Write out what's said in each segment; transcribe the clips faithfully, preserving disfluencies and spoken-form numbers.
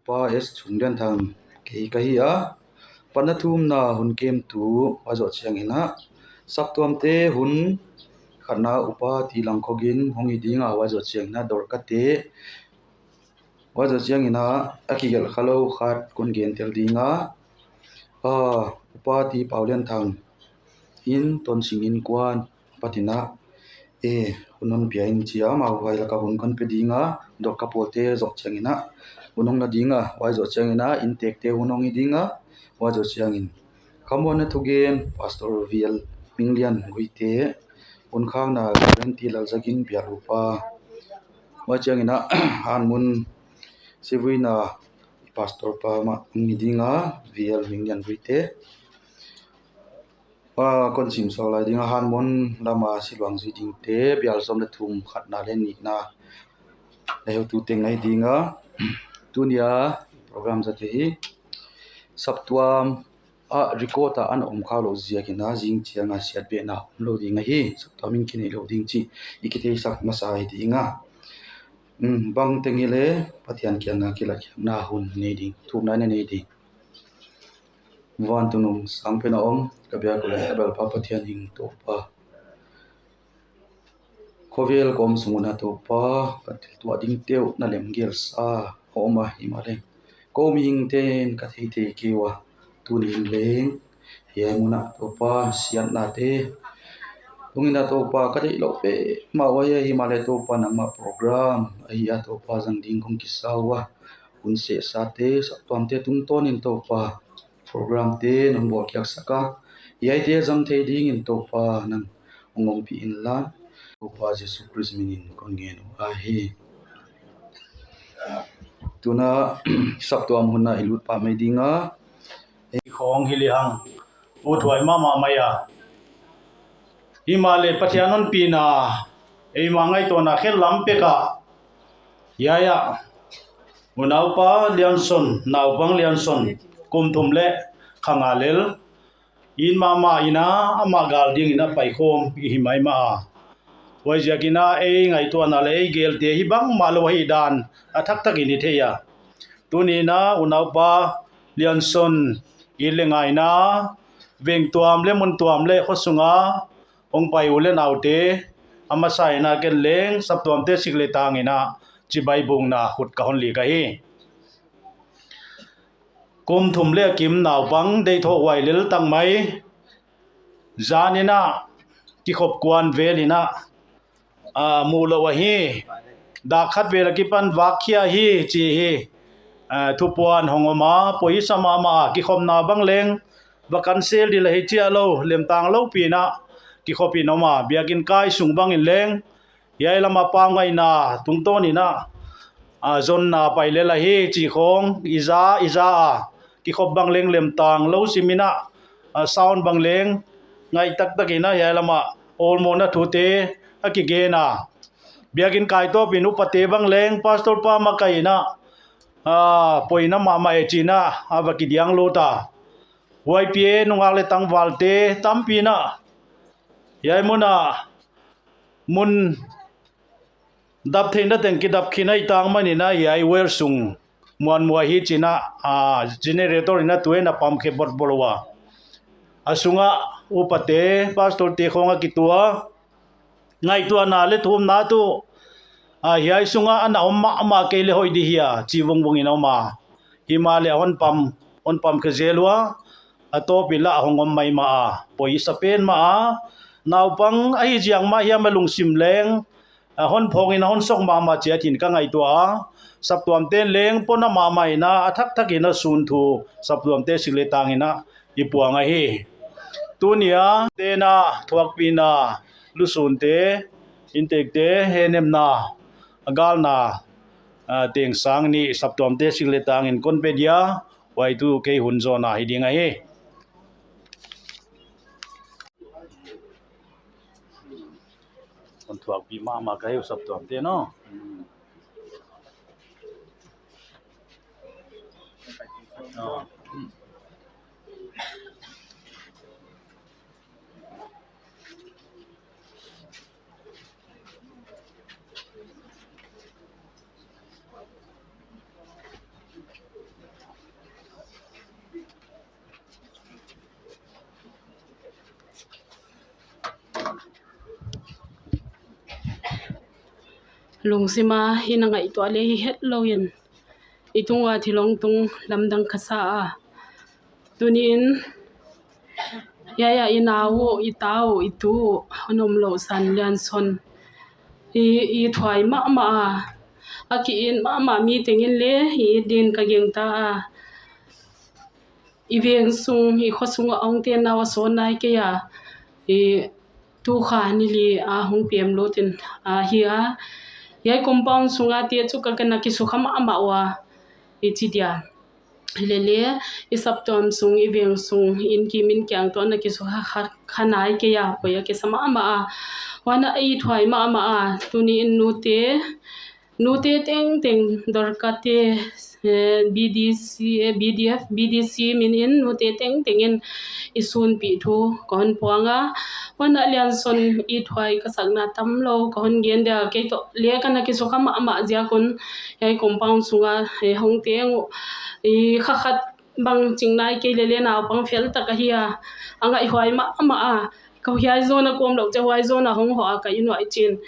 Pa S Chunglianthang kei ka hi a, pan thumna hun kemtu huai zoh chiangin a, saptuamte hun khatna Upa T Langkhogin hong hi ding a, huai zoh chiangin a Dorkate, huai zoh chiangin a, a kigelh khalou khat kon gen tel ding a, a, Upa T Paulianthang in Tonsing Innkuan apatin a, e, hun hon pia in chi a, amau huai laka hun kon pe ding a, Dorka pawlte zoh chiangin a, hun hong la ding a, huai zoh chiangin a, inntekte hun hong hi ding a, huai zoh chiangin khamuanna thugen Pastor V L Minglian Guite, hun khakna Reverend T Lalzagin Bial Upa, huai chiangin a, hanmun sivuina Pastor pa mah hong hi ding a, V L Minglian Guite. A, kon sim suak lai ding a, hanmun lama siluang zui dingte, bial sawm leh thum khatna leh nihna leh heutu teng ahi ding a. Tuni a program zate hi saptuam a record a ana om khak louh ziakin a, zing chiang a siatbehna omlou ding ahi, saptuam in kineih lou ding chih i kitheisak masa hi ding a. Um, bangteng hileh Pathian kianga kilatkhiakna hun nei ding, thumna nei ding. Vantung nung sangpen a om ka biak uh leh ka belpa Pathian hing Toupa, khovel kawm sung un a Toupa, ka thil tuah dingte uh na lemgel sa a om a, himahleh kou mihingte'n ka theithei kei ua, tuni'n leng hiai mun ah Toupa siatnate tungin a Toupa ka deihlouh peuhmah uh ahi a, himahleh Toupa nangmah program ahi a, Toupa zang ding kong kisa ua, hun sehsate saptuamte tungtawnin Toupa programte non bawlkhiaksak a, hiaite zang thei dingin Toupa nang hong ompih inla, Toupa Jesu Khrist minin kon ngen uh ahi. Tuna saptuam hun ah i lut pah mai ding a, ei khawng hi lehang uthuai mahmah mai a, himahleh Pathian hon pina, eimah ngaihtuahna khelh lam pek a, hiai a unaupa Lianson, naupang Lianson, kum thum leh kha nga lel, inn mahmah in a, amah gal dingin a paikhawm i hi maimah a. Huaiziakin a ei ngaihtuahna leh ei gelte hi bangmahlou ahihdan a thakthak in i thei a. Tuni'n a unaupa Lianson in leng a, veng tuam leh mun tuam leh kho sunga hongpai u leh naute, a masa in a ken leng saptuamte sik leh tangin a chibai bukna khut ka hon lik ahi. Kum thum leh a kim naupang, deihthoh huai lel tak mai. Zan in a kikhop kuan vel in a, a, muh louh ahi. Dak khat vel akipan vak khia hi chi hi, a, thupuan hong om a, poi sa mahmah a, kikhopna bang leng va cancel di la hi chiahlou, lemtang lou pi'n a kikhop in om a, biakin kai sung bangin leng hiai lama pau ngaihna tungtawnin a, a, zonna pai lel ahi chi khawng i za, i za a, kikhop bang leng lemtang lou simin a, a, sound bang leng ngaih taktakin a hiai lama awlmohna thute a kigen a. Biakin kai tawpin upate bang leng Pastor pa makaihna, a, poina mahmah e chi'n a, a va kidiang lut a. Huai pi e nungak leh tangvalte tampi'n a, hiai mun a mun dap theihna teng kidap khin ahih tak manin a, hiai well sung muanmuah hi chi'n a, a, generator in a tui in a pump khe botbot ua. A sungah upate, pastorte khawng a kitu a, ngaihtuahna leh thumna tuh, a, hiai sungah ana om mahmah kei leh hoih di hia chi vungvung in a om a. Himahleh a hon pump, hon pump khe zel ua, a tawp in lah a hong om maimah a, poi sa pen mah a. Naupang ahih ziak mah hiam a lungsim leng, a hon phawng in a hon sok mahmah chiat in ka ngaihtuah a. Saptuamte'n leng pona mahmah in a, a thakthak in a sun thu saptuamte sik leh tangin a i puang ahi. Tuni a te'n a thuakpihna lusunte Inntekte, hehnemna, a galna, ah, teng sang nih saptuamte sik leh tang in kon pe dia, huai tuh kei hun zawhna hi ding ahi. Kon thuakpih mahmah ka hi uh saptuamte, no? Lungsima i na ngaihtuah leh hi hetlou in, i tunga thil hong tung lamdang ka sa a. Tuni'n, hiai a i nau uh, i ta uh, i tu uh, hon omlouh San Lianson, i, i thuai mahmah a, a ki-it mahmah mi tengin leng i it ding ka gingta a. I veng sung, i kho sung a hong ten nau a sawt nai kei a, i tu kha ni li a hong piang lut in, a hi a. Hiai compound sunga te chu ka, ka na kisukha mahmah ua, i chi dia. Lele, i saptuam sung, i veng sung, inn kim inn kiang toh na kisukha kha, kha nai kei a, poi a kisa mahmah a. Huan a i thuai mahmah a, tuni'n nute, nute tengteng, Dorka te, eh, B D C, eh, B D F, B D C min in nute tengteng in i sunpih thu ka hon puang a. Huan a Lianson i thuai ka sakna tamlou ka hon gen dia, kei toh leng ka na kisukha mahmah ziak un, hiai compound sunga, eh, hong teng uh, i kha khat bang ching nai kei lele, naupang fel tak ahi a, a ngaihhuai mahmah a. Ka hiai zawn a ka omlouh chiah huai zawn a hong hoh a ka inn uah i chin.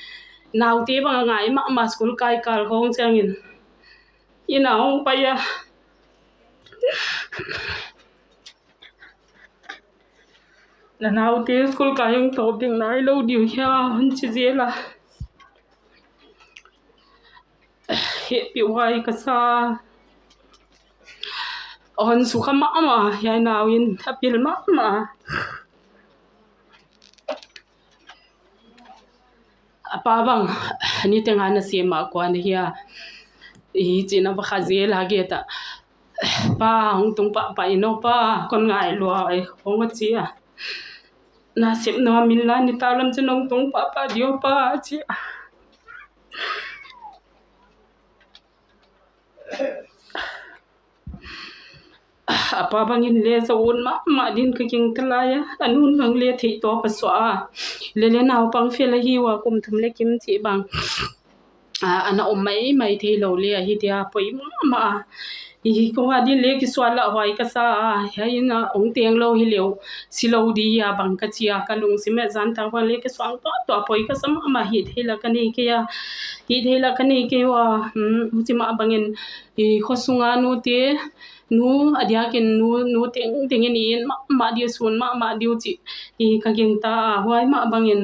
Naute bang a ngai mahmah, school kai kal khong chiangin inn a hong pai a. Na naute school kai hong tawp ding nailou diu hia, hon chi zel a. Hehpihhuai ka sa. Hon sukha mahmah, hiai nau in a pil mahmah. A pa bang, niteng a na sem a kua na hia, i chihna va kha zel a, gate ah, "Pa, hong tung pahpah in aw pa, kon ngai lua e," hong a chi a. "Na sep nuam inla, nitaklam chin hong tung pahpah di aw pa," a chi a. A pa bangin leng zou ut mahmah din ka gingta lai a, a nu'n bang leng theih tawp a suah a. Lele naupang fel ahi ua, kum thum leh kim chih bang, a, ana om maimai theilou leng ahi dia, poi mahmah a. I hi kong a din leng kisual lah huai ka sa a, hiai inn a hong teng lou hi leh si lou di a bang ka chi a, ka lungsim ah zan tak bang leng kisuang tuahtuah, poi ka sa mahmah, hih theih lah ka nei kei a, hih theih lah ka nei kei ua, hmm, huchi mah bangin, i kho sunga nute, nu, a diakin nu, nu tengteng in i it mahmah di, sun mahmah di uh chih, i ka gingta a, huai mah bangin,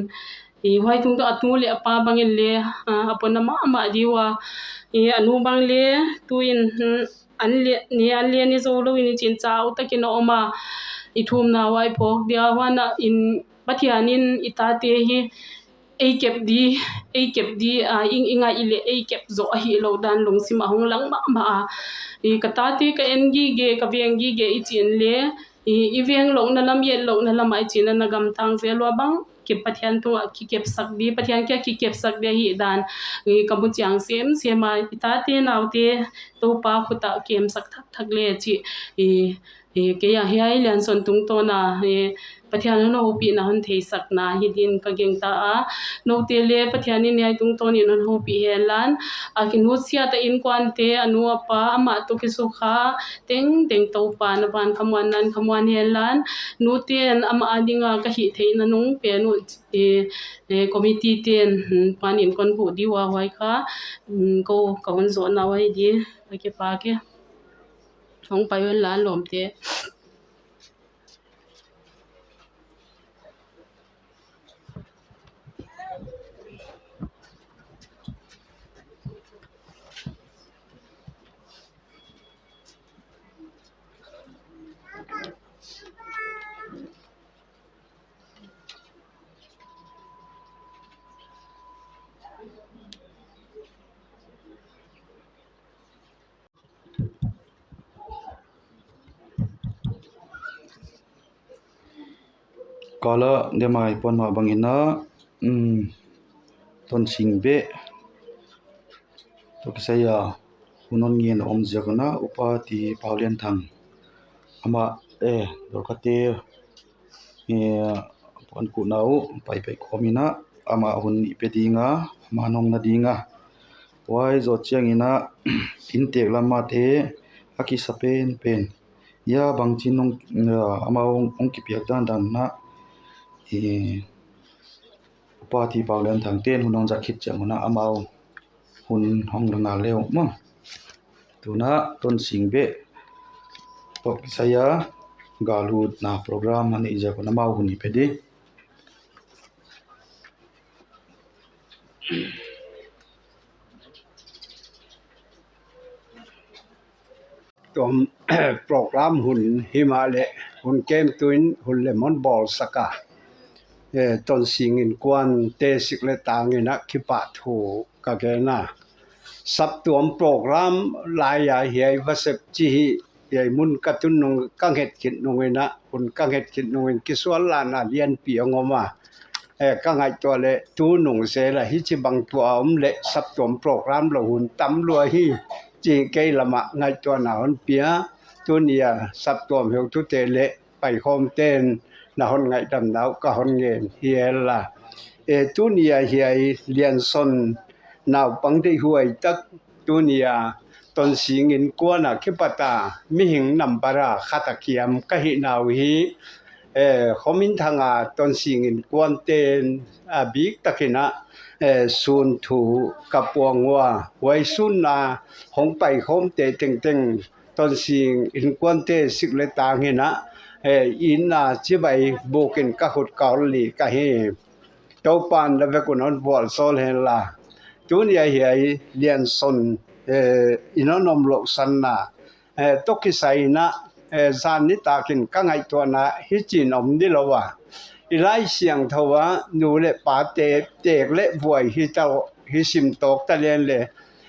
i huai tungtawn a tu leh a pa bangin leng, a, a pona mahmah di ua, i a nu bang leng, tuin, hmm, an leng, ne an leng ne zoulou in i chin chau takin a om a, i thumna uah i phawk dia, huan a in Pathian in i tate hi, ei kep di, ei kep di, a, i, i ngaih leh ei kep zoh ahihlouh dan lungsim a hong lang mahmah a. I ka tate ka en gige, ka veng gige i chin leng, i, i veng louhna lam, i et louhna lam ah i chin a na gamtang zel ua bang, kep Pathian tungah kikepsak di, Pathian kiang kikepsak di ahih dan, i ka mu chiang semsem a, i tate naute Toupa khut ah kemsak thakthak leh chih, i, i, kei a hiai Lianson tungtawn a, i, Pathian hon houpihna hon theisakna hi din ka gingta a. Noute leng Pathian in hiai tungtawn in hon houpih henla. A kinutsiat a innkuante, a nu a pa, amah toh kisukha tengteng Toupa'n a van khamuanna hon khamuan henla. Nute'n amah a dinga ka hih theihna nung pen uh, i, i, committee te'n, hmm, panin kon huh di ua, huai kha, hmm, kou ka hun zohna uh ahi di, ka kipak e. Hong pai unla lawmte. Kala demai pon ma bangin a, um, Tonsing beh toh kisai a hun hon ngen om ziak un a, Upa Ti Paulianthang amah, eh, Dorkate, eh, puan kuhna uh pai pai khawm in a, amah hun i pe ding a, amah hon ngen ding a. Huai zoh chiangin a, inntek lam mate a kisa pen pen. Hia bangchin hong, eh, amau hong kipiak dandan na, eh, Upa Ti Paulianthang ten hun hong zat khit chiang un a, amau hun hong la ngal leh uh maw. Tun a Tonsing beh toh kisai a galutna program a neih ziak un amau hun i pe di. Tuam program hun himahleh hun kemtuin hun lem hon bawlsak a, eh, Tonsing innkuante sik leh tangin a kipahthu ka gen a. Saptuam program lai a hiai va sep chih hi, hiai mun ka tun nung, ka nget khit nungin a, hun ka nget khit nungin kisual lana lianpi hong om a. Eh, ka ngaihtuah leh tunung zel a hichibang tua om leh saptuam program lou hun tam lua hi, chih kei lam a ngaihtuahna hon pia. Tuni a saptuam heutute leh paikhawmte'n na hon ngaihdamna uh ka hon ngen hi hen la. Eh, tuni a hiai Lianson naupang deihhuai tak, tuni a Tonsing innkuan a kipat a mihing number a khat a kiam ka hihna uh hi, eh, Khominthang a Tonsing innkuante'n a biktakin a, eh, sun thu ka puang ua, huai sun a hong paikhawmte tengteng Tonsing innkuante sik leh tangin a, eh, inn a chibai bukin ka khut ka ol li ka hi. Toupa'n la vek un hon vualzawl hen la. Tuni a hiai Lianson, eh, inn hon omlouhsanna, eh, toh kisai in a, eh, zan nitakin ka ngaihtuahna hichi'n om di lou a. I Laisiangthou a nu leh pate tek leh vuai hi ta, hi sim tawk ta leng leh,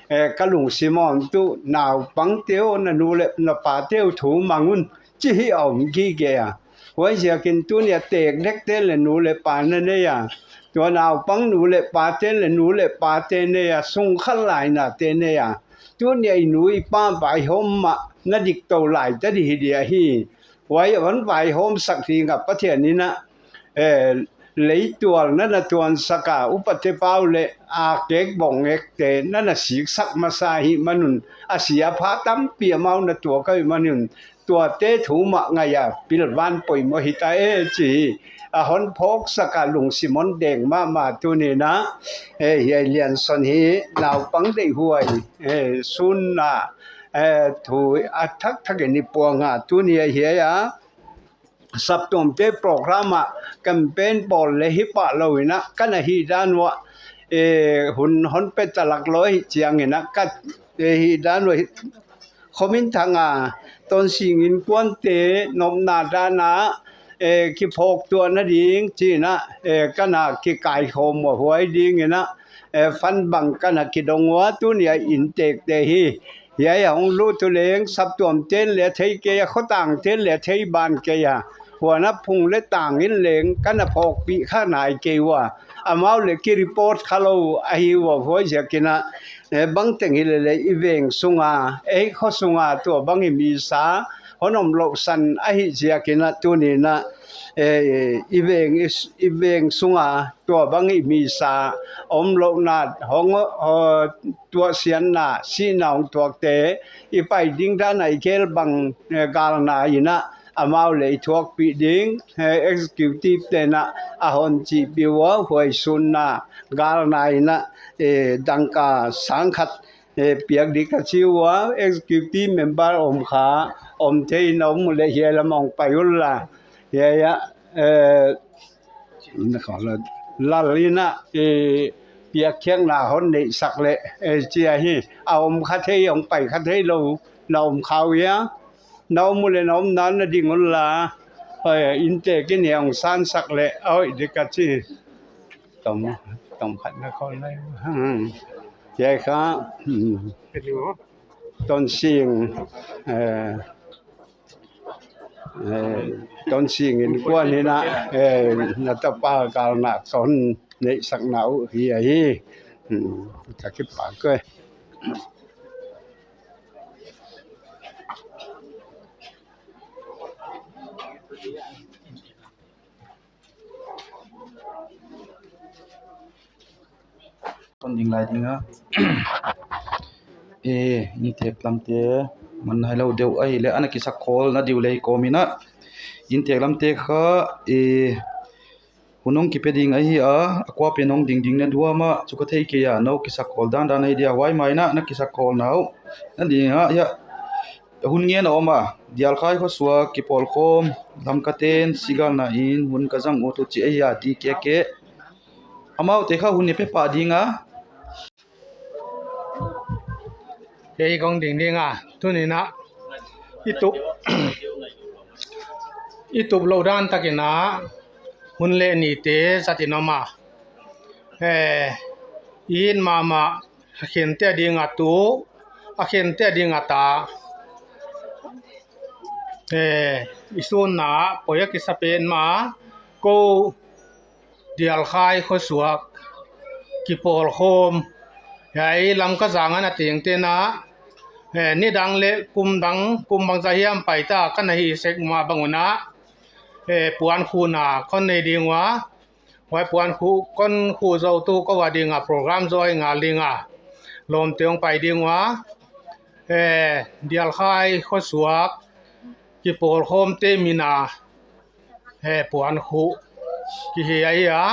eh, ka lungsim a om tuh naupangte aw, na nu leh na pate uh thu mang un, chih hi a om gige a. Huaiziakin tuni a tek dekte leh nu leh pa na nei a, tua naupang nu leh pate leh nu leh pate nei a, sungkhat lainate nei a. Tuni a i nu i pa vaihawm mah na dik tou lai ta di hi dia hi. Huai hon vaihawmsak ding a Pathian in a, eh, leitual na na tuansak a, upa te pau leh a kek bawng ngekte na na siksak masa hi man un, a sia pha tampi amau na tuak a hi man un, tuate thu mah ngai a pilvan poimoh hi ta e chih a hon phawksak a, lungsim hon deng mahmah tuni in a, eh, hiai Lianson hi naupang deihhuai, eh, sun a, eh, thu a thakthak in i puang a, tuni a hiai a saptuamte program a campaign bawl leh hi pah lou in a, ka na hihdan uah, eh, hun hon pe talak lou hi chiangin a, ka, eh, hihdan uah hi, Khominthang a Tonsing innkuante nopna dan a, eh, kiphawktuahna ding chih in a, eh, ka na kikaikhawm ua, huai dingin a, eh, fund bang ka na kidong ua, tuni a inntekte hi hiai a hong lut uh leng, saptuamte'n leh thei kei a, khotangte'n leh thei ban kei a, huan a phung leh tang in leng ka na phawkpih kha nai kei ua, amau leh ki report kha lou ahi ua, huaiziakin a, eh, bangteng hileh leh i veng sung a, ei kho sung a tua bang i misa hon omlouhsan ahih ziakin a, tuni in a, eh, i veng, i, i veng sung a tua bang i misa omlouhna hong, eh, tuahsiatna, sihna hong tuakte, i pai ding dan a i gel bang, eh, galna in a, amau leh i thuakpih ding, eh, executive te'n a, a hon chihpih ua, huai sun a galna in a, eh, dangka sang khat, eh, piak di ka chi ua, executive member om kha, om thei in om leh hiai lam hong pai un la, hiai a, eh, na kha la, lal in a, eh, piakkhiakna hon neihsak leh, eh, chia hi, a om kha thei, hong pai kha thei lou, na om kha uh hia, na om uh leh na omna na ding un la, eh, inntek in hong sansak leh, a hoih di ka chi. Tom, tom khat na khawl lai. Hmm. Hiai kha, hmm. Tonsing, eh, Eh, Tonsing innkuan in a, eh, na tapa kalna kon neihsak na uh hi ahi. Hmm, ka kipak e. Kon ding lai ding a. Eh, inntek lamte man hilou deuh ahihleh ana kisakkholna diu lei kawm in a. Inntek lamte kha, eh, hun hong kipe ding ahi a, a kuapen hong ding ding na diam a, chu ka thei kei a, nou kisakkhol dandan ahi dia, huai mai in a na kisakkhol na uh. Na ding a, ya. Hun ngen a om a, Dialkhai khosuak kipawlkhawm, Lamkaten sigalna in hun ka zang ut uh chih ahi a, D K K. Amaute kha hun i pe pah ding a. Kei kong ding ding a, tuni in a, i tup, i tup lou dan takin a, hun leh nite zat in om a. Eh, i it mahmah, a khente a ding a tu, a khente a ding a ta. Eh, i sunna poi a kisa pen mah, kou Dialkhai khosuak kipawlkhawm. Hiai Lamka zang a na tengteng a, eh, nidang leh kum dang, kum bangzah hiam pai ta, ka na hih sek mah bang un a, eh, puan khuhna kon nei ding ua. Huai puan khuh, kon khuh zou tu kou a ding a program zaw i ngal ding a. Lawmte hong pai ding ua. Eh, Dialkhai khosuak kipawlkhawmte min a, eh, puan khuh kihi ahi a.